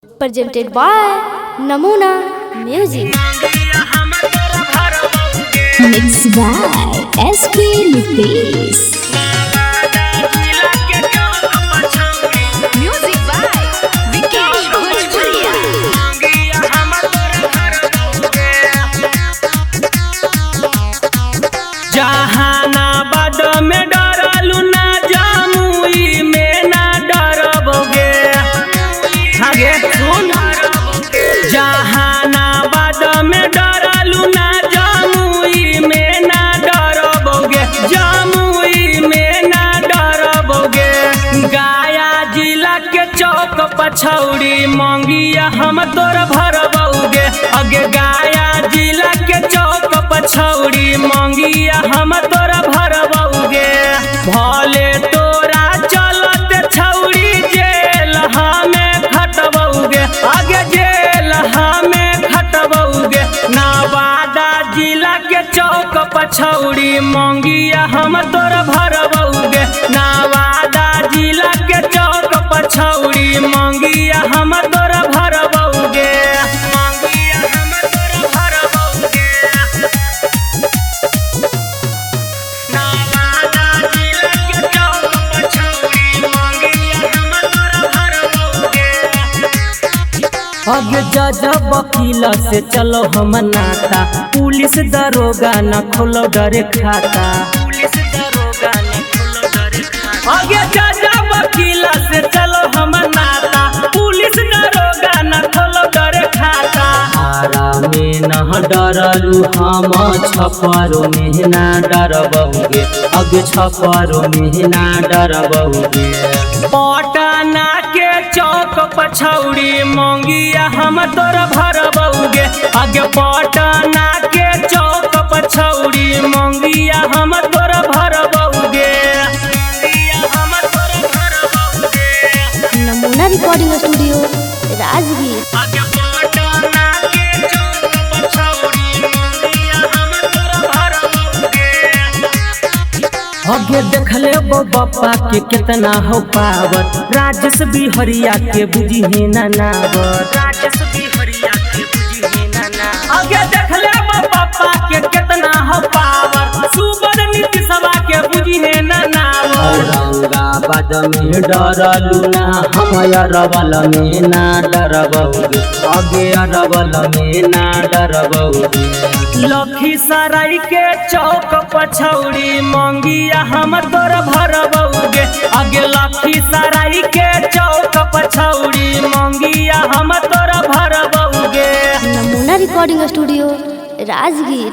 Presented by Namuna Music. Mixed by SP Nitesh. Music by Vikesh Bhojpuria. Jehanabad में डरलू ना जमुई में ना डरबोगे। आगे सुन, जहानाबाद में डरलू ना जमुई में ना डरबोगे, जमुई में ना डरबोगे। गया जिला के चौक पछौड़ी मंगिया हम तोर भरबोगे। अगे गया जिला के चौक पछौड़ी मंगिया हम तोर भरबोगे। भले तोरा चलत छौड़ी जेल हमें खटबौगे, आगे जेल हमें खटबौगे। नवादा जिला के चौक पछौड़ी मंगिया हम तोर भरबौगे। नवादा जिला के चौक पछौड़ी मंगिया हम तोर भरबौगे। मंगिया हम तोर भरबौगे। नवादा जिला के चौक पछौड़ी मंगिया हम तोर भरबौगे। अब जज वकील से चलो हम नाता, पुलिस दरोगा न खोलो डरे खाता। पुलिस दरोगा न खोलो डरे खाता। आगे जज वकील से चलो हम नाता, पुलिस दरोगा न खोलो डरे खाता। आरा में न डरलू हम छपरो में ना डरबौगे, अब छपरो में ना डरबौगे। पटना के चौक पछौड़ी मंगिया हम तोर भरबौगे। आगे पटना के चौक पछौड़ी मंगिया हम तोर भरबौगे। मंगिया हम तोर भरबौगे। नमूना रिकॉर्डिंग स्टूडियो राजगीर। आगे पटना के चौक पछौड़ी मंगिया हम तोर भरबौगे। आगे देखले बप्पा के कितना हो पावर, राजेश बिहरिया के बुझी ना नावर। राजेश बिहरिया के बुझी ना नावर। आगे देखले बप्पा के कितना हो पावर, सुबह नीतीशवा के बुझी ना नावर। औरंगाबाद में डरलू ना हम अरवल में ना डरबौगे, आगे अरवल में ना डरबौगे। लखीसराय के चौक पछौड़ी मंगिया हम तोर भरबौगे। आगे लखीसराय के चौक पछौड़ी मंगिया हम तोर भरबौगे। नमूना रिकॉर्डिंग स्टूडियो राजगीर।